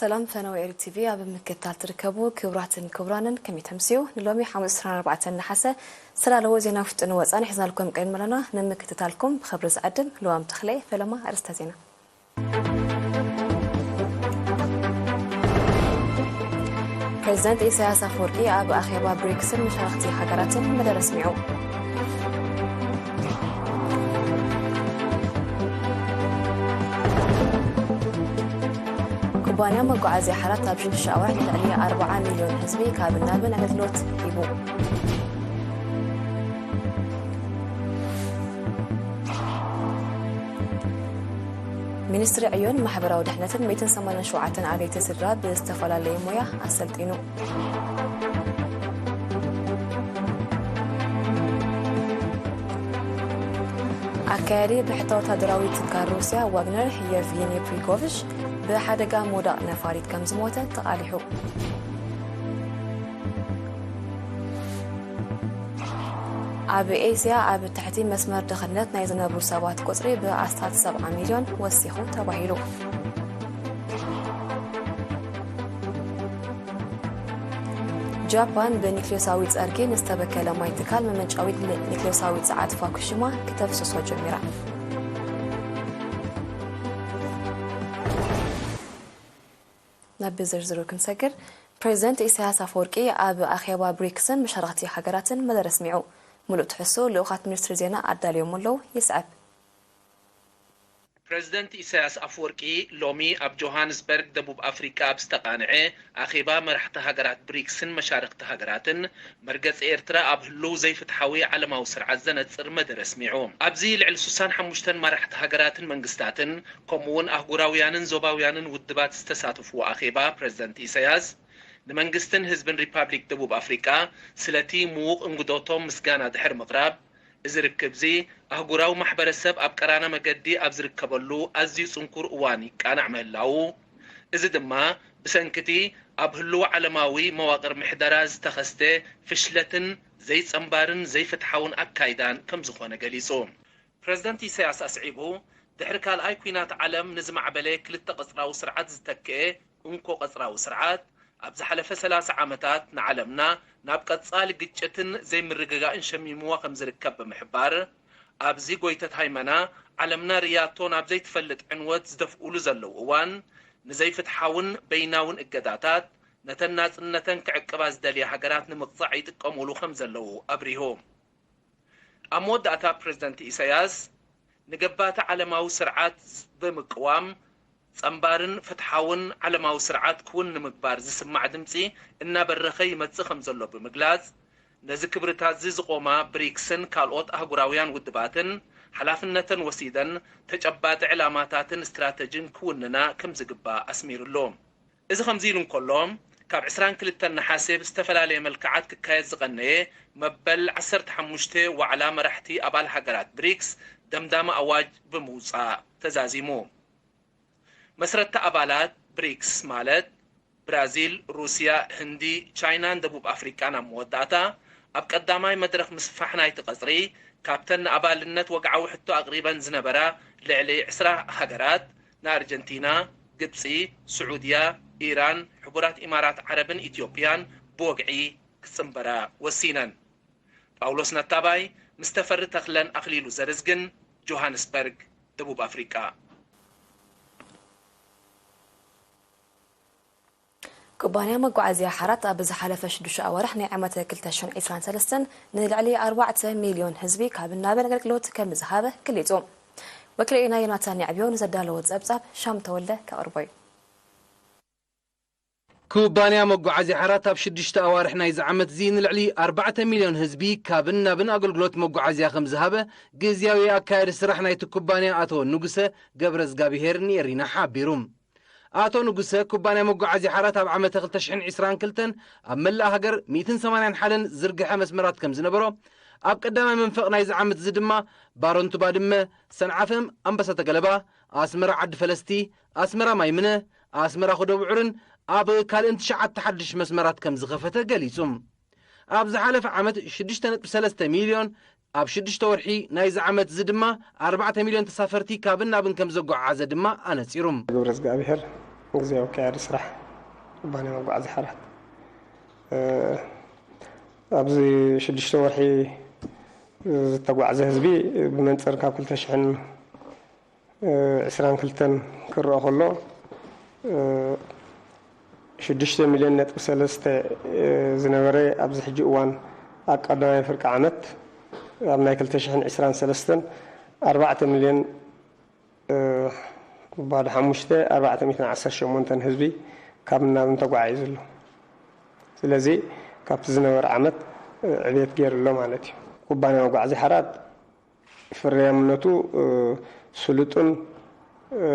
ሰላም ፈነወ ኤሪ ቲቪ ኣብ ምክትታል ትርከቡ ክቡራትን ክቡራንን፣ ከመይ ተምስዩ? ንሎሚ ሓሙስ ዕስራን ኣርባዕተን ነሓሰ ዝተዳለወ ዜና ውሽጥን ወፃን ሒዝናልኩም ቀሪብና ኣለና። ንምክትታልኩም ብኽብሪ ዝዕድም ልዋም ተኽለ። ፈለማ ኣርእስተ ዜና። ፕሬዚደንት ኢሳያስ ኣፈወርቂ ኣብ ኣኼባ ብሪክስን መሻርኽቲ ሃገራትን መደረ ኣስሚዑ። ኩባንያ መጓዓዝያ ሓራት ኣብ ሽዱሽተ ኣዋርሕ ንልዕሊ ኣርብዓ ሚልዮን ህዝቢ ካብን ናብን ኣገልግሎት ሂቡ። ሚኒስትሪ ዕዮን ማሕበራዊ ድሕነትን ሚእትን ሰማንያን ሸውዓተን ኣብያተ ስድራ ብዝተፈላለየ ሞያ ኣሰልጢኑ። ኣካያዲ ብሕታ ወታደራዊ ትካል ሩስያ ዋግነር የቭጌኒ ፕሪጎቭሽ ብሓደጋ ምውዳቕ ነፋሪት ከም ዝሞተ ተቓሊሑ። ኣብ ኤስያ ኣብ ትሕቲ መስመር ድኽነት ናይ ዝነብሩ ሰባት ቁጽሪ ብኣስታት ሰብዓ ሚልዮን ወሲኹ ተባሂሉ። ጃፓን ብኒክሌሳዊ ጸርጊ ንዝተበከለ ማይ ትካል መመንጨዊ ኒክሌሳዊ ጸዓት ፋኩሺማ ክተፍስሶ ጀሚራ። ናብ ዝርዝሩ ክንሰግር፣ ፕሬዚደንት ኢሳያስ ኣፈወርቂ ኣብ ኣኼባ ብሪክስን መሻርኽቲ ሃገራትን መደረ ኣስሚዑ። ሙሉእ ትሕዝቶ ልኡኻት ሚኒስትሪ ዜና ኣዳልዮሞ ኣለዉ፣ ይስዕብ። ፕሬዚደንት ኢሳያስ ኣፈወርቂ ሎሚ ኣብ ጆሃንስበርግ ደቡብ ኣፍሪቃ ኣብ ዝተቓንዐ ኣኼባ መራሕቲ ሃገራት ብሪክስን መሻርኽቲ ሃገራትን መርገጺ ኤርትራ ኣብ ህሉው ዘይፍትሓዊ ዓለማዊ ስርዓት ዘነጽር መደረ ኣስሚዑ። ኣብዚ ልዕሊ ስሳን ሓሙሽተን መራሕቲ ሃገራትን መንግስታትን ከምኡውን ኣህጉራውያንን ዞባውያንን ውድባት ዝተሳተፍዎ ኣኼባ ፕሬዚደንት ኢሳያስ ንመንግስትን ህዝብን ሪፓብሊክ ደቡብ ኣፍሪቃ ስለቲ ምዉቕ እንግዶቶም ምስጋና ድሕሪ ምቕራብ፣ እዚ ርክብዚ ኣህጉራዊ ማሕበረሰብ ኣብ ቀራና መገዲ ኣብ ዝርከበሉ ኣዝዩ ጽንኩር እዋን ይቃናዕ ምህላዉ፣ እዚ ድማ ብሰንኪቲ ኣብ ህሉው ዓለማዊ መዋቕር ምሕደራ ዝተኸስተ ፍሽለትን ዘይጸንባርን ዘይፍትሓውን ኣካይዳን ከም ዝኾነ ገሊጹ። ፕረዚደንት ኢሳያስ ኣስዒቡ፣ ድሕሪ ካልኣይ ኲናት ዓለም ንዝማዕበለ ክልተ ቅጽራዊ ስርዓት ዝተክኤ እንኮ ቅጽራዊ ስርዓት፣ ኣብ ዝሓለፈ ሰላሳ ዓመታት ንዓለምና ናብ ቀጻሊ ግጭትን ዘይምርግጋእን ሸሚምዋ ከም ዝርከብ ብምሕባር፣ ኣብዚ ጎይተት ሃይመና ዓለምና ርእያቶ ናብ ዘይትፈልጥ ዕንወት ዝደፍኡሉ ዘለዉ እዋን፣ ንዘይፍትሓውን በይናውን እገዳታት፣ ነተን ናጽነተን ክዕቅባ ዝደልያ ሃገራት ንምቕጻዕ ይጥቀሙሉ ከም ዘለዉ ኣብሪሁ። ኣብ መወዳእታ ፕረዚደንት ኢሳያስ፣ ንገባቲ ዓለማዊ ስርዓት ብምቅዋም፣ ጸንባርን ፍትሓውን ዓለማዊ ስርዓት ክውን ንምግባር ዝስማዕ ድምጺ እናበረኸ ይመጽእ ከም ዘሎ ብምግላጽ፣ ነዚ ክብርታትዚ ዝቖማ ብሪክስን ካልኦት ኣህጉራውያን ውድባትን ሓላፍነተን ወሲደን ተጨባጢ ዕላማታትን ስትራተጂን ክውንና ከም ዝግባእ ኣስሚሩሉ። እዚ ከምዚ ኢሉ እንከሎ፣ ካብ ዕስራን ክልተን ነሓሴ ብዝተፈላለየ መልክዓት ክካየድ ዝቐነየ መበል ዓሰርተ ሓሙሽተ ዋዕላ መራሕቲ ኣባል ሃገራት ብሪክስ ደምዳሚ ኣዋጅ ብምውጻእ ተዛዚሙ። መስረቲ ኣባላት ብሪክስ ማለት ብራዚል፣ ሩስያ፣ ህንዲ፣ ቻይናን ደቡብ ኣፍሪቃን ኣብ መወዳእታ ኣብ ቀዳማይ መድረኽ ምስፋሕ ናይቲ ቀጽሪ ካብተን ንኣባልነት ወግዓዊ ሕቶ ኣቕሪበን ዝነበራ ልዕሊ ዕስራ ሃገራት ንኣርጀንቲና፣ ግብጺ፣ ስዑድያ፣ ኢራን፣ ሕቡራት ኢማራት ዓረብን ኢትዮጵያን ብወግዒ ክጽንበራ ወሲነን። ጳውሎስ ነታባይ ምስ ተፈሪ ተኽለን ኣኽሊሉ ዘርዝግን፣ ጆሃንስበርግ፣ ደቡብ ኣፍሪቃ። ኩባንያ መጓዓዝያ ሓራት ኣብ ዝሓለፈ ሽዱሽተ ኣዋርሕ ናይ ዓመት ክልተ ሽሕን ዕስራን ሰለስተን ንልዕሊ ኣርባዕተ ሚልዮን ህዝቢ ካብ ናብን ኣገልግሎት ከም ዝሃበ ገሊጹ። ወኪልና ዮናታን ያዕብዮ ንዘዳለዎ ጸብጻብ ሻም ተወልደ ከቕርቦ እዩ። ኩባንያ መጓዓዝያ ሓራት ኣብ ሽዱሽተ ኣዋርሕ ናይዚ ዓመት እዚ ንልዕሊ ኣርባዕተ ሚልዮን ህዝቢ ካብን ናብን ኣገልግሎት መጓዓዝያ ከም ዝሃበ ግዝያዊ ኣካያዲ ስራሕ ናይቲ ኩባንያ ኣቶ ንጉሰ ገብረዝጋብሄር ንኤሪና ሓቢሩ። ኣቶ ንጉሰ፣ ኩባንያ መጓዓዝያ ሓራት ኣብ ዓመተ ክልተ ሽሕን ዕስራን ክልተን ኣብ መላእ ሃገር ሚእትን ሰማንያን ሓደን ዝርግሐ መስመራት ከም ዝነበሮ፣ ኣብ ቀዳማይ መንፈቕ ናይዚ ዓመት እዚ ድማ ባረንቱ ባድመ፣ ሰንዓፈ ኣምባሳተ ገለባ፣ ኣስመራ ዓዲ ፈለስቲ፣ ኣስመራ ማይምነ፣ ኣስመራ ኩደብዑርን ኣብ ካልእን ትሽዓተ ሓድሽ መስመራት ከም ዝኸፈተ ገሊጹ። ኣብ ዝሓለፈ ዓመት ሽዱሽተ ነጥቢ ሰለስተ ሚልዮን፣ ኣብ ሽዱሽተ ወርሒ ናይዚ ዓመት እዚ ድማ ኣርባዕተ ሚልዮን ተሳፈርቲ ካብን ናብን ከም ዘጓዓዓዘ ድማ ኣነጺሩ። ገብረ እግዚኣብሔር ግዜያዊ ኣካያዲ ስራሕ ኩባንያ መጓዓዝያ ሓራት፣ እ፣ ኣብዚ ሽዱሽተ ወርሒ ዝተጓዕዘ ህዝቢ ብመንጽር ካብ ክልተ ሽሕን ዕስራን ክልተን ክረኣ ከሎ፣ እ፣ ሽዱሽተ ሚልዮን ነጥቢ ሰለስተ ዝነበረ፣ ኣብዚ ሕጂ እዋን ኣብ ቀዳማይ ፍርቂ ዓመት፣ ኣብ ናይ ክልተ ሽሕን ዕስራን ሰለስተን ኣርባዕተ ሚልዮን፣ እ፣ ባዶ ሓሙሽተ፣ ኣርባዕተ ሚእትን ዓሰርተ ሸሞንተን ህዝቢ ካብ ናብን ተጓዒዙ ኣሎ። ስለዚ ካብቲ ዝነበረ ዓመት፣ እ፣ ዕቤት ገይሩ ኣሎ ማለት እዩ። ኩባንያ መጓዓዝያ ሓራት ፍርያምነቱ፣ እ፣ ስሉጥን፣ እ፣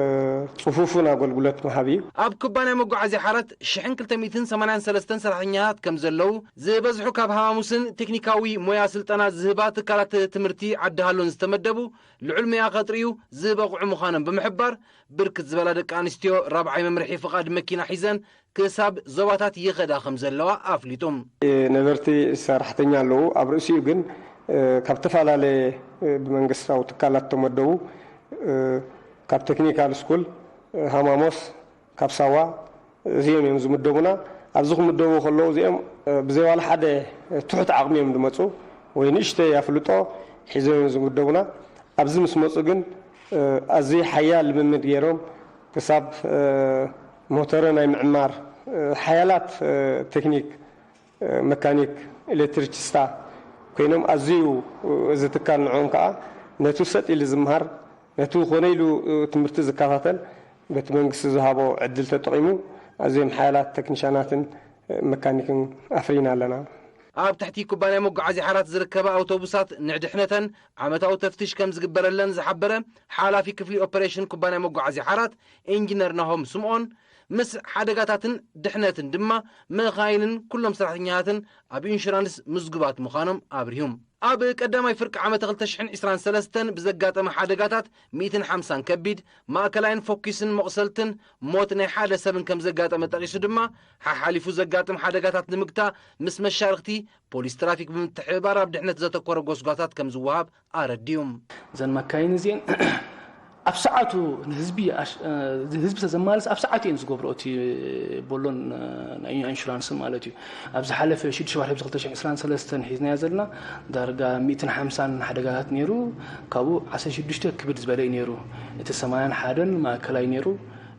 ጽፉፍን ኣገልግሎት ምሃብ እዩ። ኣብ ኩባንያ መጓዓዝያ ሓራት ሽሕን ክልተ ሚእትን ሰማንያን ሰለስተን ሰራሕተኛታት ከም ዘለዉ፣ ዝበዝሑ ካብ ሃማሙስን ቴክኒካዊ ሞያ ስልጠና ዝህባ ትካላት ትምህርቲ ዓዲ ሃሎን ዝተመደቡ፣ ልዑል ሞያ ከጥርዩ ዝበቕዑ ምዃኖም ብምሕባር፣ ብርክት ዝበላ ደቂ ኣንስትዮ ራብዓይ መምርሒ ፍቓድ መኪና ሒዘን ክሳብ ዞባታት ይኸዳ ከም ዘለዋ ኣፍሊጡ። ነበርቲ ሰራሕተኛ ኣለዉ። ኣብ ርእሲኡ ግን፣ እ፣ ካብ ዝተፈላለየ፣ እ፣ ብመንግስታዊ ትካላት ተመደቡ፣ እ፣ ካብ ቴክኒካል ስኩል፣ እ፣ ሃማሞስ፣ ካብ ሳዋ፣ እዚኦም እዮም ዝምደቡና። ኣብዚ ክምደቡ ከለዉ እዚኦም፣ እ፣ ብዘይ ዋላ ሓደ ትሑት ዓቕሚ እዮም ዝመፁ ወይ ንእሽተይ ኣፍልጦ ሒዞም እዮም ዝምደቡና። ኣብዚ ምስ መፁ ግን፣ እ፣ ኣዝዩ ሓያል ልምምድ ገይሮም ክሳብ፣ እ፣ ሞተረ ናይ ምዕማር፣ እ፣ ሓያላት፣ እ፣ ቴክኒክ፣ እ፣ መካኒክ፣ ኤሌክትሪክስታ ኮይኖም ኣዝዩ፣ እ፣ እዚ ትካል ንዕኦም ከዓ ነቲ ሰጥ ኢሉ ዝምሃር፣ ነቲ ኮነ ኢሉ፣ እ፣ ትምህርቲ ዝከታተል በቲ መንግስቲ ዝሃቦ ዕድል ተጠቒሙ ኣዝዮም ሓያላት ቴክኒሻናትን፣ እ፣ መካኒክን ኣፍሪና ኣለና። ኣብ ትሕቲ ኩባንያ መጓዓዝያ ሓራት ዝርከባ ኣውቶቡሳት ንድሕነተን ዓመታዊ ተፍትሽ ከም ዝግበረለን ዝሓበረ ሓላፊ ክፍሊ ኦፐሬሽን ኩባንያ መጓዓዝያ ሓራት ኢንጂነር ናሆም ስምኦን፣ ምስ ሓደጋታትን ድሕነትን ድማ መኻይንን ኩሎም ሰራሕተኛታትን ኣብ ኢንሹራንስ ምዝጉባት ምዃኖም ኣብሪሁ። ኣብ ቀዳማይ ፍርቂ ዓመት ክልተ ሽሕን ዕስራን ሰለስተን ብዘጋጠመ ሓደጋታት ሚእትን ሓምሳን ከቢድ፣ ማእከላይን ፎኪስን መቑሰልትን ሞት ናይ ሓደ ሰብን ከም ዘጋጠመ ጠቒሱ ድማ፣ ሓሓሊፉ ዘጋጥም ሓደጋታት ንምግታእ ምስ መሻርኽቲ ፖሊስ ትራፊክ ብምትሕብባር ኣብ ድሕነት ዘተኮረ ጎስጓሳት ከም ዝወሃብ ኣረዲኡ። እዘን መካይን እዚአን ኣብ ሰዓቱ ንህዝቢ ኣሽ-፣ እ፣ ህዝቢ ተዘማልስ ኣብ ሰዓቱ እየን ዝገብርኦ እቲ ቦሎን፣ እ፣ ናይ ኢንሹራንስ ማለት እዩ። ኣብ ዝሓለፈ ሽዱሽተ ወርሒ ክልተ ሽሕን ዕስራን ሰለስተን ሒዝናዮ ዘለና ዳርጋ ሚእትን ሓምሳን ሓደጋታት ነይሩ። ካብኡ ዓሰርተ ሽዱሽተ ክብድ ዝበለ እዩ ነይሩ። እቲ ሰማንያን ሓደን ማእከላይ ነይሩ።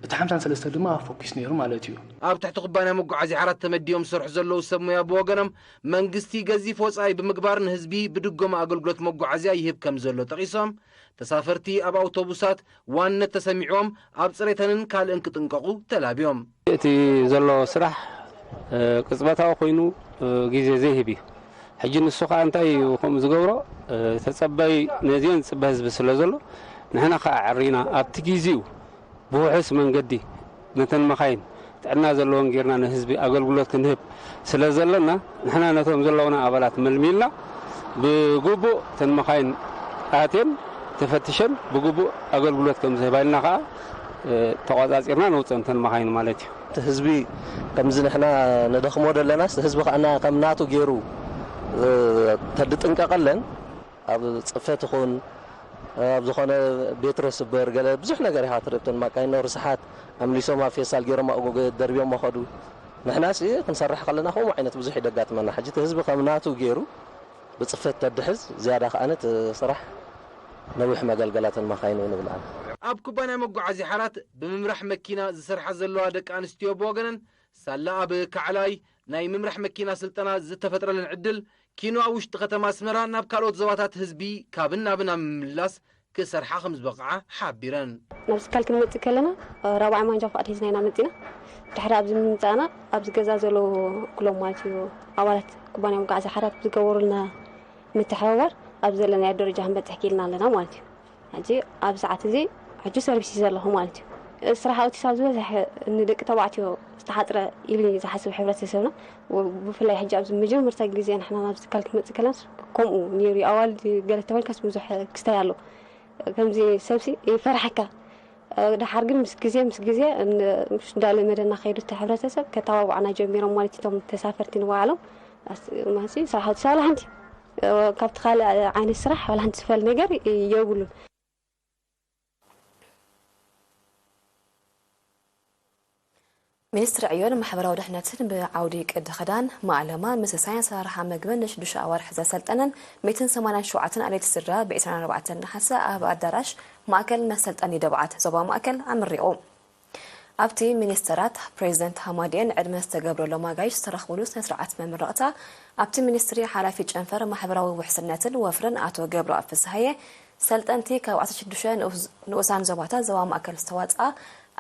እቲ ሓምሳን ሰለስተን ድማ ፎኪስ ነይሩ ማለት እዩ። ኣብ ትሕቲ ኩባንያ መጓዓዝያ ሓራት ተመዲቦም ዝሰርሑ ዘለዉ ሰብ ሞያ ብወገኖም፣ መንግስቲ ገዚፍ ወጻኢ ብምግባር ንህዝቢ ብድጎማ ኣገልግሎት መጓዓዝያ ይህብ ከም ዘሎ ጠቒሶም፣ ተሳፈርቲ ኣብ ኣውቶቡሳት ዋንነት ተሰሚዕዎም ኣብ ጽሬተንን ካልእን ክጥንቀቑ ተላብዮም። እቲ ዘሎ ስራሕ፣ እ፣ ቅጽበታዊ ኮይኑ፣ እ፣ ግዜ ዘይህብ እዩ። ሕጂ ንሱ ኸኣ እንታይ እዩ ከምኡ ዝገብሮ? እ፣ ተጸባይ ነዚአን ዝጽበ ህዝቢ ስለ ዘሎ፣ ንሕና ኸኣ ዕሪና ኣብቲ ግዜኡ ብውሑስ መንገዲ ነተን መኻይን ጥዕና ዘለወን ጌርና ንህዝቢ ኣገልግሎት ክንህብ ስለ ዘለና፣ ንሕና ነቶም ዘለውና ኣባላት መልሚልና ብግቡእ እተን መኻይን ኣትየን ተፈትሸን ብግቡእ ኣገልግሎት ከም ዝህባ ኢልና ኸኣ፣ እ፣ ተቖጻጺርና ነውጽአን እተን መኻይን ማለት እዩ። እቲ ህዝቢ ከምዚ ንሕና ንደኽሞ ዘለናስ፣ ህዝቢ ከኣ ና-፣ ከም ናቱ ገይሩ፣ እ፣ ተድጥንቀቐለን ኣብ ጽፈት ይኹን፣ ኣብ ዝኾነ ቤትረ ስበር፣ ገለ ብዙሕ ነገር ኢኻ ትርኢ። እተን ማካይኖ ርስሓት ኣምሊሶም ኣብ ፌስታል ገይሮም ኣብኡ ገ-፣ ደርብዮም መኸዱ። ንሕናስ ክንሰርሕ ከለና ከምኡ ዓይነት ብዙሕ ይደጋጥመና። ሕጂ እቲ ህዝቢ ከም ናቱ ገይሩ ብጽፈት ተድሕዝ፣ ዝያዳ ከኣ ነቲ ስራሕ ነዊሕ መገልገላተን ማካይን እውን ንብል ኣነ። ኣብ ኩባንያ መጓዓዝያ ሓራት ብምምራሕ መኪና ዝሰርሓ ዘለዋ ደቂ ኣንስትዮ ብወገነን፣ ሳላ ኣብ ካዕላይ ናይ ምምራሕ መኪና ስልጠና ዝተፈጥረለን ዕድል፣ ኪኖ ኣብ ውሽጢ ከተማ ኣስመራ ናብ ካልኦት ዞባታት ህዝቢ ካብን ናብን ኣብ ምምላስ ክሰርሓ ከም ዝበቕዓ ሓቢረን። ናብዚ ትካል ክንመጽእ ከለና፣ ራብዓይ ማንጃ ፍቓድ ሒዝና ኢና መጺና። ድሕሪ ኣብዚ ምምጻእና፣ ኣብዚ ገዛ ዘለዉ ኩሎም ማለት እዩ፣ ኣባላት ኩባንያ መጓዓዝያ ሓራት ዝገበሩልና ምትሕብባር፣ ኣብ ዘለናዮ ደረጃ ክንበጽሕ ክኢልና ኣለና ማለት እዩ። ሕጂ ኣብ ሰዓት እዚ ሕጂ ሰርቪስ እዩ ዘለኹ ማለት እዩ። ስራሕ ኣውቲስ ኣብ ዝበዝሕ ንደቂ ተባዕትዮ ዝተሓጽረ ኢሉ እዩ ዝሓስብ ሕብረተሰብና። ወ-፣ ብፍላይ ሕጂ ኣብዚ መጀመርታ ግዜ ንሕና ናብዚ ትካል ክንመጽእ ከለናስ ከምኡ ነይሩ እዩ። ኣዋልድ ገለ ተባሂልካስ ብዙሕ ክስታይ ኣሎ። ከምዚ ሰብሲ ይፈርሓካ። ደሓር ግን ምስ ግዜ፣ ምስ ግዜ ን-፣ ምስ እንዳለመደና ከይዱ እቲ ሕብረተሰብ ከተባብዑና ጀሚሮም ማለት እዩ። እቶም ተሳፈርቲ ንባዕሎም ኣስ-፣ ማሲ ስራሕ ኣውቲስ ዋላ ሓንቲ፣ እ፣ ካብቲ ካልእ ዓይነት ስራሕ ዋላ ሓንቲ ዝፈል ነገር የብሉን። ሚኒስትሪ ዕዮን ማሕበራዊ ድሕነትን ብዓውዲ ቅዲ ክዳን፣ ማእለማ፣ ምስሳይን ኣሰራርሓ ምግብን ንሽዱሽተ ኣዋርሕ ዘሰልጠነን ሚእትን ሰማንያን ሸውዓተን ኣሌት ስድራ ብ ዒስራን ኣርባዕተን ነሓሰ ኣብ ኣዳራሽ ማእከል መሰልጠኒ ደብዓት ዞባ ማእከል ኣመሪቑ። ኣብቲ ሚኒስተራት፣ ፕሬዚደንት ሃማዲኤን ዕድመ ዝተገብረሎም ኣጋይሽ ዝተረኽብሉ ስነ ስርዓት መመረቕታ፣ ኣብቲ ሚኒስትሪ ሓላፊ ጨንፈር ማሕበራዊ ውሕስነትን ወፍርን ኣቶ ገብረኣብ ፍስሃየ፣ ሰልጠንቲ ካብ ዓሰርተ ሽዱሽተ ንኡስ-፣ ንኡሳን ዞባታት ዞባ ማእከል ዝተዋፅኣ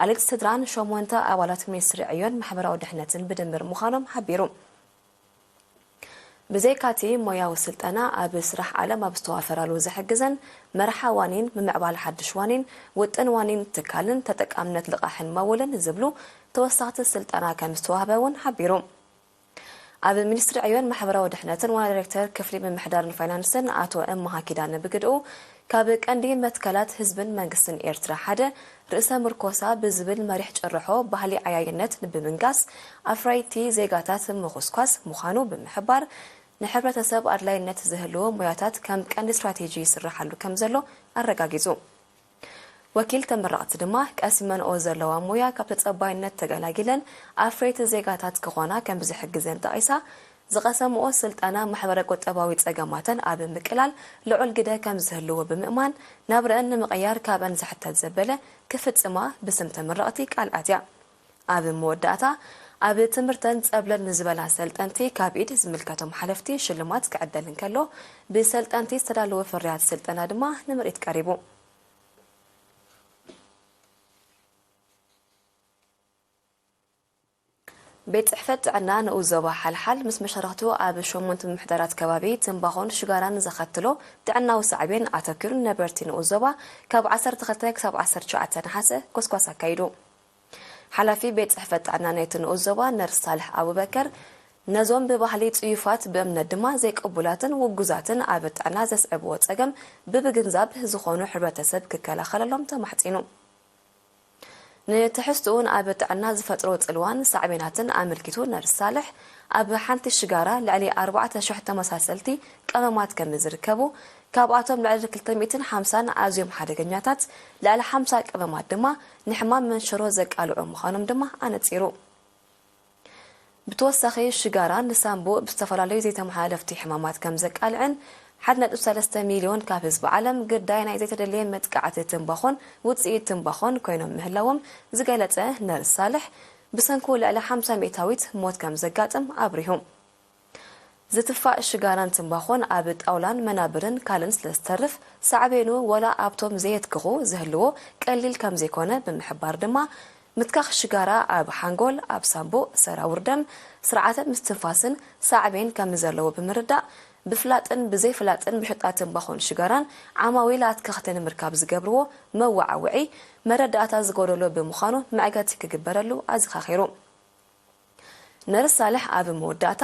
ኣሌት ስድራን ሸሞንተ ኣባላት ሚኒስትሪ ዕዮን ማሕበራዊ ድሕነትን ብድምር ምዃኖም ሓቢሩ። ብዘይካቲ ሞያዊ ስልጠና ኣብ ስራሕ ዓለም ኣብ ዝተዋፈራሉ ዝሕግዘን መርሓ ዋኒን፣ ምምዕባል ሓድሽ ዋኒን፣ ውጥን ዋኒን ትካልን ተጠቃምነት ልቓሕን መውልን ዝብሉ ተወሳኽቲ ስልጠና ከም ዝተዋህበ እውን ሓቢሩ። ኣብ ሚኒስትሪ ዕዮን ማሕበራዊ ድሕነትን ዋና ዳይሬክተር ክፍሊ ምምሕዳርን ፋይናንስን ኣቶ እመሃ ኪዳነ ብግድኡ፣ ካብ ቀንዲ መትከላት ህዝብን መንግስትን ኤርትራ ሓደ ርእሰ ምርኮሳ ብዝብል መሪሕ ጭርሖ ባህሊ ዓያይነት ብምንጋስ ኣፍረይቲ ዜጋታት ምኹስኳስ ምዃኑ ብምሕባር፣ ንሕብረተሰብ ኣድላይነት ዝህልዎ ሞያታት ከም ቀንዲ ስትራቴጂ ይስራሓሉ ከም ዘሎ ኣረጋጊጹ። ወኪል ተመረቕቲ ድማ ቀሲመንኦ ዘለዋ ሞያ ካብ ተጸባይነት ተገላጊለን ኣፍረይቲ ዜጋታት ክኾና ከም ዝሕግዘን ጠቒሳ፣ ዝቐሰምኦ ስልጠና ማሕበረ ቁጠባዊ ጸገማተን ኣብ ምቅላል ልዑል ግደ ከም ዝህልዎ ብምእማን፣ ናብረአን ንምቕያር ካብአን ዝሕተት ዘበለ ክፍጽማ ብስም ተመረቕቲ ቃል ኣትያ። ኣብ መወዳእታ፣ ኣብ ትምህርተን ጸብለል ንዝበላ ሰልጠንቲ ካብ ኢድ ዝምልከቶም ሓለፍቲ ሽልማት ክዕደል እንከሎ፣ ብሰልጠንቲ ዝተዳለወ ፍርያት ስልጠና ድማ ንምርኢት ቀሪቡ። ቤት ጽሕፈት ጥዕና ንኡስ ዞባ ሓልሓል ምስ መሻርኽቱ ኣብ ሸሞንተ ምምሕዳራት ከባቢ ትምባኾን ሽጋራን ዘኸትሎ ጥዕናዊ ሳዕቤን ኣተኲሩ ንነበርቲ ንኡስ ዞባ ካብ ዓሰርተ ክልተ ክሳብ ዓሰርተ ትሽዓተ ነሓሰ ጎስጓስ ኣካይዱ። ሓላፊ ቤት ጽሕፈት ጥዕና ናይቲ ንኡስ ዞባ ነርስ ሳልሕ ኣቡበከር፣ ነዞም ብባህሊ ጽዩፋት ብእምነት ድማ ዘይቅቡላትን ውጉዛትን ኣብ ጥዕና ዘስዕብዎ ጸገም ብብግንዛብ ዝኾኑ ሕብረተሰብ ክከላኸለሎም ተማሕጺኑ። ንትሕዝትኡን ኣብ ጥዕና ዝፈጥሮ ጽልዋን ሳዕቤናትን ኣመልኪቱ ነርስ ሳልሕ፣ ኣብ ሓንቲ ሽጋራ ልዕሊ ኣርባዕተ ሽሕ ተመሳሰልቲ ቀመማት ከም ዝርከቡ፣ ካብኣቶም ልዕሊ ክልተ ሚእትን ሓምሳን ኣዝዮም ሓደገኛታት፣ ልዕሊ ሓምሳ ቀመማት ድማ ንሕማም መንሽሮ ዘቃልዑ ምዃኖም ድማ ኣነጺሩ። ብተወሳኺ ሽጋራ ንሳንቡእ ብዝተፈላለዩ ዘይተመሓላለፍቲ ሕማማት ከም ዘቃልዕን፣ ሓደ ነጥቢ ሰለስተ ሚልዮን ካብ ህዝቢ ዓለም ግዳይ ናይ ዘይተደልየ መጥቃዕቲ ትምባኾን ውጽኢት ትምባኾን ኮይኖም ምህላዎም ዝገለጸ ነርስ ሳልሕ፣ ብሰንኩ ልዕሊ ሓምሳ ሚእታዊት ሞት ከም ዘጋጥም ኣብሪሁ። ዝትፋእ ሽጋራን ትምባኾን ኣብ ጣውላን መናብርን ካልእን ስለ ዝተርፍ፣ ሳዕቤኑ ወላ ኣብቶም ዘየትክኹ ዝህልዎ ቀሊል ከም ዘይኮነ ብምሕባር ድማ፣ ምትካኽ ሽጋራ ኣብ ሓንጎል፣ ኣብ ሳንቡእ፣ ሰራውር ደም፣ ስርዓተ ምስትንፋስን ሳዕቤን ከም ዘለዎ ብምርዳእ፣ ብፍላጥን ብዘይፍላጥን መሸጣ ትምባኾን ሽጋራን ዓማዊል ኣትከኽቲ ንምርካብ ዝገብርዎ መወዓውዒ መረዳእታ ዝጎደሎ ብምዃኑ መዕገቲ ክግበረሉ ኣዘኻኺሩ። ነርስ ሳልሕ ኣብ መወዳእታ፣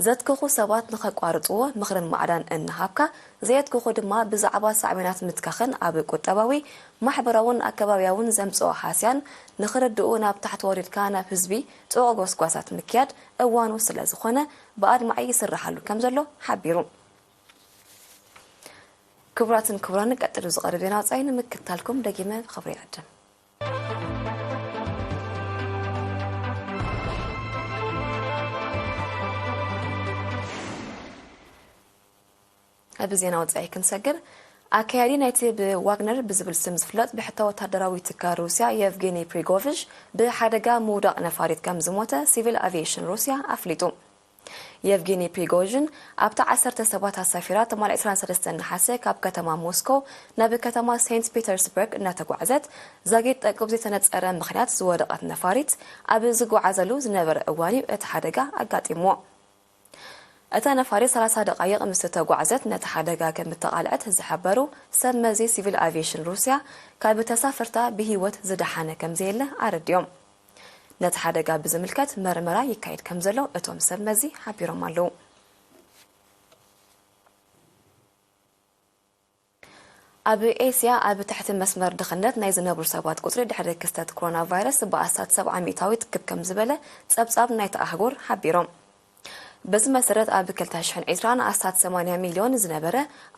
ዘትክኹ ሰባት ንኸቋርጽዎ ምኽርን ማዕዳን እናሃብካ፣ ዘየትክኹ ድማ ብዛዕባ ሳዕቤናት ምትካኽን ኣብ ቁጠባዊ፣ ማሕበራውን ኣከባብያውን ዘምጽኦ ሃስያን ንኽርድኡ ናብ ታሕቲ ወሪድካ ናብ ህዝቢ ጽዑቕ ጎስጓሳት ምክያድ እዋኑ ስለ ዝኾነ ብኣድማዒ ይስርሓሉ ከም ዘሎ ሓቢሩ። ክቡራትን ክቡራን፣ ቀጥሉ ዝቐርብ ዜና ወጻኢ ንምክትታልኩም ደጊመ ብኽብሪ ይዕድም። ኣብ ዜና ወጻኢ ክንሰግር፣ ኣካያዲ ናይቲ ብዋግነር ብዝብል ስም ዝፍለጥ ብሕቶ ወታደራዊ ትካል ሩስያ የቭጌኒ ፕሪጎቭዥ ብሓደጋ ምውዳቕ ነፋሪት ከም ዝሞተ ሲቪል ኣቪየሽን ሩስያ ኣፍሊጡ። የቭጌኒ ፕሪጎዥን ኣብታ ዓሰርተ ሰባት ኣሳፊራ ትማሊ ዕስራን ሰለስተን ነሓሰ ካብ ከተማ ሞስኮ ናብ ከተማ ሴንት ፒተርስበርግ እናተጓዕዘት ዛጊት ጠቅብ ዘይተነጸረ ምኽንያት ዝወደቐት ነፋሪት ኣብ ዝጓዓዘሉ ዝነበረ እዋን እዩ እቲ ሓደጋ ኣጋጢምዎ። እታ ነፋሪት ሰላሳ ደቓይቕ ምስ ተጓዕዘት ነቲ ሓደጋ ከም እተቓልዐት ዝሓበሩ ሰብ መዚ ሲቪል ኣቪየሽን ሩስያ፣ ካብ ተሳፈርታ ብህይወት ዝደሓነ ከም ዘየለ ኣረዲኦም። ነቲ ሓደጋ ብዝምልከት መርመራ ይካየድ ከም ዘሎ እቶም ሰብ መዚ ሓቢሮም ኣለዉ። ኣብ ኤስያ ኣብ ትሕቲ መስመር ድኽነት ናይ ዝነብሩ ሰባት ቁጽሪ ድሕሪ ክስተት ኮሮና ቫይረስ ብኣስታት ሰብዓ ሚእታዊት ክብ ከም ዝበለ ጸብጻብ ናይቲ ኣህጉር ሓቢሮም። በዚ መሰረት ኣብ ክልተ ሽሕን ዕስራን ኣስታት ሰማንያ ሚልዮን ዝነበረ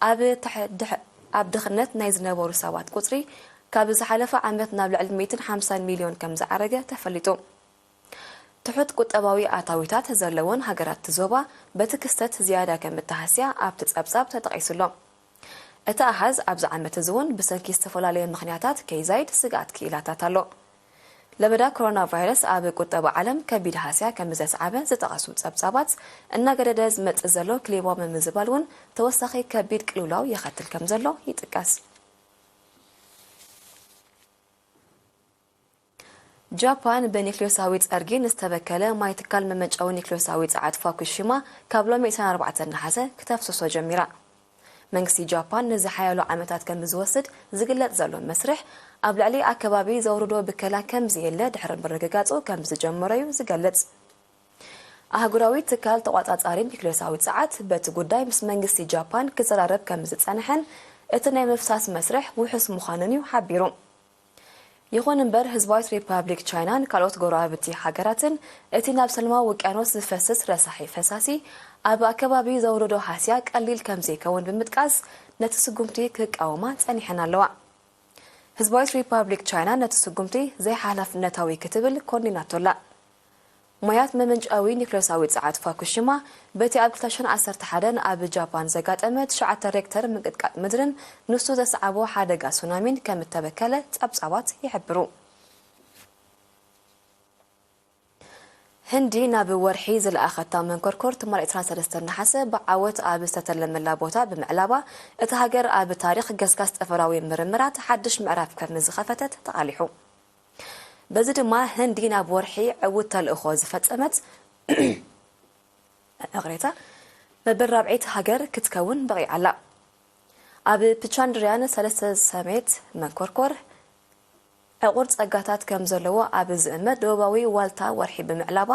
ኣብ ትሕ-፣ ድሕ-፣ ኣብ ድኽነት ናይ ዝነበሩ ሰባት ቁጽሪ ካብ ዝሓለፈ ዓመት ናብ ልዕሊ ሚእትን ሓምሳን ሚልዮን ከም ዝዓረገ ተፈሊጡ። ትሑት ቁጠባዊ ኣታዊታት ዘለወን ሃገራት እቲ ዞባ በቲ ክስተት ዝያዳ ከም እተሃስያ ኣብቲ ጸብጻብ ተጠቒሱ ኣሎ። እቲ ኣሃዝ ኣብዚ ዓመት እዚ እውን ብሰንኪ ዝተፈላለዩ ምኽንያታት ከይዛይድ ስግኣት ክኢላታት ኣሎ። ለበዳ ኮሮና ቫይረስ ኣብ ቁጠባ ዓለም ከቢድ ሃስያ ከም ዘስዓበ ዝጠቐሱ ጸብጻባት፣ እናገደደ ዝመጽእ ዘሎ ክሊማዊ ምምዝባል እውን ተወሳኺ ከቢድ ቅልውላው የኸትል ከም ዘሎ ይጥቀስ። ጃፓን ብኒክሌሳዊ ጸርጊ ንዝተበከለ ማይ ትካል መመንጨዊ ኒክሌሳዊ ጸዓት ፋኩሺማ ካብ ሎሚ ዕስራን ኣርባዕተን ነሓሰ ክተፍስሶ ጀሚራ። መንግስቲ ጃፓን ንዝሓያሎ ዓመታት ከም ዝወስድ ዝግለጽ ዘሎ መስርሕ፣ ኣብ ልዕሊ ኣከባቢ ዘውርዶ ብከላ ከም ዘየለ ድሕሪ ምርግጋጹ ከም ዝጀመረ'ዩ ዝገልጽ። ኣህጉራዊ ትካል ተቋጻጻሪ ኒክሌሳዊ ጸዓት በቲ ጉዳይ ምስ መንግስቲ ጃፓን ክዘራረብ ከም ዝጸንሐን እቲ ናይ ምፍሳስ መስርሕ ውሑስ ምዃኑን'ዩ ሓቢሩ። ይኹን እምበር፣ ህዝባዊት ሪፓብሊክ ቻይናን ካልኦት ጎረባብቲ ሃገራትን እቲ ናብ ሰላማዊ ውቅያኖስ ዝፈስስ ረሳሒ ፈሳሲ ኣብ ኣከባቢ ዘውርዶ ሃስያ ቀሊል ከም ዘይከውን ብምጥቃስ፣ ነቲ ስጉምቲ ክቃወማ ጸኒሐን ኣለዋ። ህዝባዊት ሪፓብሊክ ቻይና ነቲ ስጉምቲ ዘይሓላፍነታዊ ክትብል ኮኒናቶ ኣላ። ማያት መመንጨዊ ኒክሌሳዊ ጸዓት ፋኩሺማ በቲ ኣብ ክልተ ሽሕን ዓሰርተ ሓደን ኣብ ጃፓን ዘጋጠመ ትሽዓተ ሬክተር ምንቅጥቃጥ ምድርን ንሱ ዘስዓቦ ሓደጋ ሱናሚን ከም እተበከለ ጸብጻባት ይሕብሩ። ህንዲ ናብ ወርሒ ዝለኣኸታ መንኮርኮር ትማል ዕስራን ሰለስተን ነሓሰ ብዓወት ኣብ ዝተተለመላ ቦታ ብምዕላባ፣ እታ ሃገር ኣብ ታሪኽ ገስጋስ ጠፈራዊ ምርምራት ሓድሽ ምዕራፍ ከም ዝኸፈተት ተቓሊሑ። በዚ ድማ ህንዲ ናብ ወርሒ ዕዉት ተልእኾ ዝፈጸመት፣ ይቕሬታ፣ መበል ራብዐይቲ ሃገር ክትከውን በቒዓ ኣላ። ኣብ ፕቻንድርያን ሰለስተ ሰሜት መንኮርኮር ዕቑር ጸጋታት ከም ዘለዎ ኣብ ዝእመት ደቡባዊ ዋልታ ወርሒ ብምዕላባ፣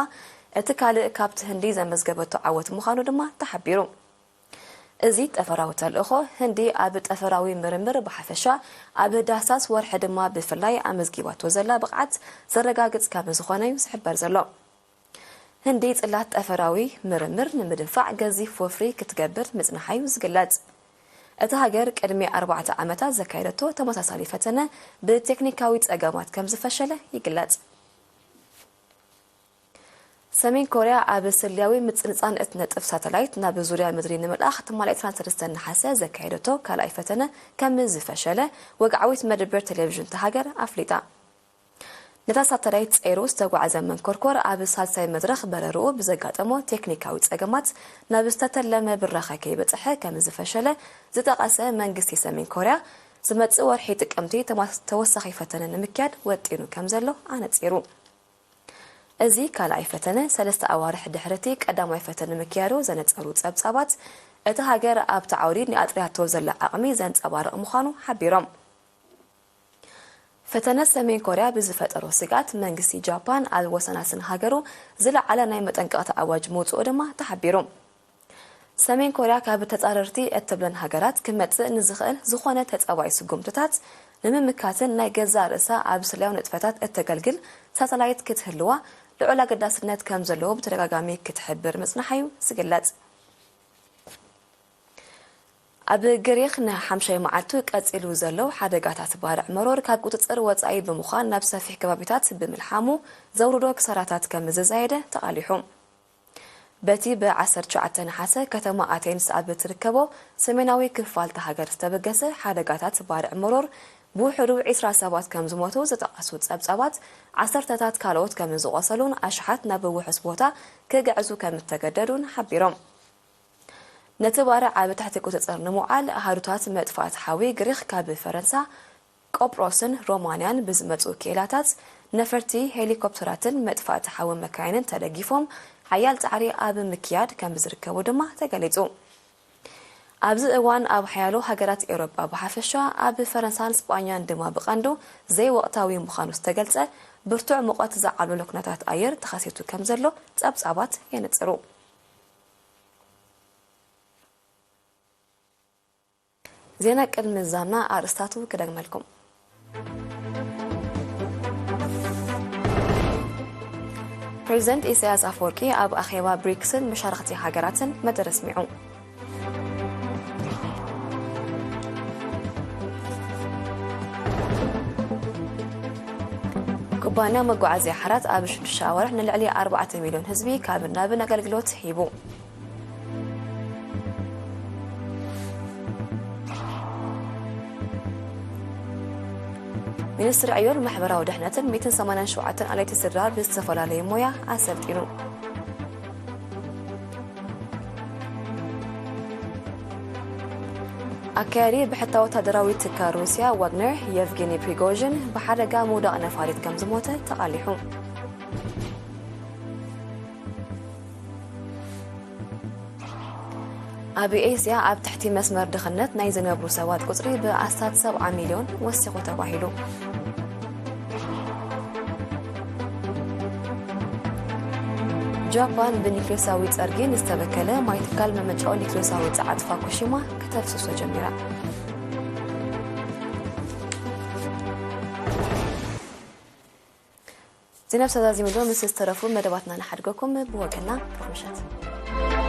እቲ ካልእ ካብቲ ህንዲ ዘመዝገበቶ ዓወት ምዃኑ ድማ ተሓቢሩ። እዚ ጠፈራዊ ተልእኾ፣ ህንዲ ኣብ ጠፈራዊ ምርምር ብሓፈሻ፣ ኣብ ዳህሳስ ወርሒ ድማ ብፍላይ ኣመዝጊባቶ ዘላ ብቕዓት ዘረጋግጽ ከም ዝኾነ'ዩ ዝሕበር ዘሎ። ህንዲ ጽላት ጠፈራዊ ምርምር ንምድንፋዕ ገዚፍ ወፍሪ ክትገብር ምጽንሓ'ዩ ዝግለጽ። እታ ሃገር ቅድሚ ኣርባዕተ ዓመታት ዘካየደቶ ተመሳሳሊ ፈተነ ብቴክኒካዊ ጸገማት ከም ዝፈሸለ ይግለጽ። ሰሜን ኮርያ ኣብ ስልያዊ ምጽንጻን እትነጥፍ ሳተላይት ናብ ዙርያ ምድሪ ንምልኣኽ ትማሊ ዕስራን ሰለስተን ነሓሰ ዘካየደቶ ካልኣይ ፈተነ ከም ዝፈሸለ ወግዓዊት መደበር ቴሌቪዥን እታ ሃገር ኣፍሊጣ። ነታ ሳተላይት ጸይሩ ዝተጓዕዘ መንኮርኮር ኣብ ሳልሳይ መድረኽ በረርኡ ብዘጋጠሞ ቴክኒካዊ ጸገማት ናብ ዝተተለመ ብራኸ ከይበጽሐ ከም ዝፈሸለ ዝጠቐሰ መንግስቲ ሰሜን ኮርያ፣ ዝመጽእ ወርሒ ጥቅምቲ ተማ-፣ ተወሳኺ ፈተነ ንምክያድ ወጢኑ ከም ዘሎ ኣነጺሩ። እዚ ካልኣይ ፈተነ ሰለስተ ኣዋርሕ ድሕሪ እቲ ቀዳማይ ፈተነ ምክያዱ ዘነጸሩ ጸብጻባት፣ እታ ሃገር ኣብቲ ዓውዲ ንኣጥርያቶ ዘላ ዓቕሚ ዘንጸባርቕ ምዃኑ ሓቢሮም። ፈተነ ሰሜን ኮርያ ብዝፈጠሮ ስግኣት፣ መንግስቲ ጃፓን ኣብ ወሰናስን ሃገሩ ዝለዓለ ናይ መጠንቀቕታ ኣዋጅ ምውጽኡ ድማ ተሓቢሩ። ሰሜን ኮርያ ካብ ተጻረርቲ እትብለን ሃገራት ክመጽእ ንዝኽእል ዝኾነ ተጻባኢ ስጉምትታት ንምምካትን ናይ ገዛእ ርእሳ ኣብ ስልያዊ ንጥፈታት እተገልግል ሳተላይት ክትህልዋ ልዑል ኣገዳስነት ከም ዘለዎ ብተደጋጋሚ ክትሕብር ምጽናሓ'ዩ ዝግለጽ። ኣብ ግሪኽ ንሓምሻይ መዓልቱ ቀጺሉ ዘሎ ሓደጋታት ባርዕ መሮር ካብ ቁጽጽር ወጻኢ ብምዃን ናብ ሰፊሕ ከባቢታት ብምልሓሙ ዘውርዶ ክሳራታት ከም ዝዛየደ ተቓሊሑ። በቲ ብ ዓሰርተ ትሽዓተ ነሓሰ ከተማ ኣቴንስ ኣብ እትርከቦ ሰሜናዊ ክፋል እታ ሃገር ዝተበገሰ ሓደጋታት ባርዕ መሮር ብውሕዱ ዕስራ ሰባት ከም ዝሞቱ ዝጠቐሱ ጸብጻባት፣ ዓሰርተታት ካልኦት ከም ዝቖሰሉን ኣሽሓት ናብ ውሑስ ቦታ ክግዕዙ ከም እተገደዱን ሓቢሮም። ነቲ ባርዕ ኣብ ትሕቲ ቁጽጽር ንምውዓል ኣሃዱታት መጥፋእቲ ሓዊ ግሪኽ ካብ ፈረንሳ፣ ቆጵሮስን ሮማንያን ብዝመጹ ክኢላታት፣ ነፈርቲ ሄሊኮፕተራትን መጥፋእቲ ሓዊ መካይንን ተደጊፎም ሓያል ጻዕሪ ኣብ ምክያድ ከም ዝርከቡ ድማ ተገሊጹ። ኣብዚ እዋን ኣብ ሓያሎ ሃገራት ኤውሮጳ ብሓፈሻ፣ ኣብ ፈረንሳን ስጳኛን ድማ ብቐንዱ ዘይወቕታዊ ምዃኑ ዝተገልጸ ብርቱዕ ሙቐት ዘዓብለሎ ኩነታት ኣየር ተኸሲቱ ከም ዘሎ ጸብጻባት የነጽሩ። ዜና ቅድሚ ምዝዛምና ኣርእስታቱ ክደግመልኩም። ፕሬዚደንት ኢሳያስ ኣፈወርቂ ኣብ ኣኼባ ብሪክስን መሻርኽቲ ሃገራትን መደረ ኣስሚዑ። ኩባ ኩባንያ መጓዓዝያ ሓራት ኣብ ሽዱሽተ ኣዋርሕ ንልዕሊ ኣርባዕተ ሚልዮን ህዝቢ ካብን ናብን ኣገልግሎት ሂቡ። ሚኒስትሪ ዕዮን ማሕበራዊ ድሕነትን ሚእትን ሰማንያን ሸውዓተን ኣለይቲ ስድራ ብዝተፈላለየ ሞያ ኣሰልጢኑ። ኣካያዲ ብሕታ ወታደራዊ ትካል ሩስያ ዋግነር የቭጌኒ ፕሪጎዥን ብሓደጋ ምውዳቕ ነፋሪት ከም ዝሞተ ተቓሊሑ። ኣብ ኤስያ ኣብ ትሕቲ መስመር ድኽነት ናይ ዝነብሩ ሰባት ቁጽሪ ብኣስታት ሰብዓ ሚልዮን ወሲኹ ተባሂሉ። ጃፓን ብኒክሌሳዊ ጸርጊ ንዝተበከለ ማይ ትካል መመንጨዊ ኒክሌሳዊ ጸዓት ፋኩሺማ ከተፍስሶ ጀሚራ። ዜና ብሰብ ዛዚሙ ዶ ምስ ዝተረፉ መደባትና ንሓድገኩም። ብወገንና ብሩኽ ምሸት።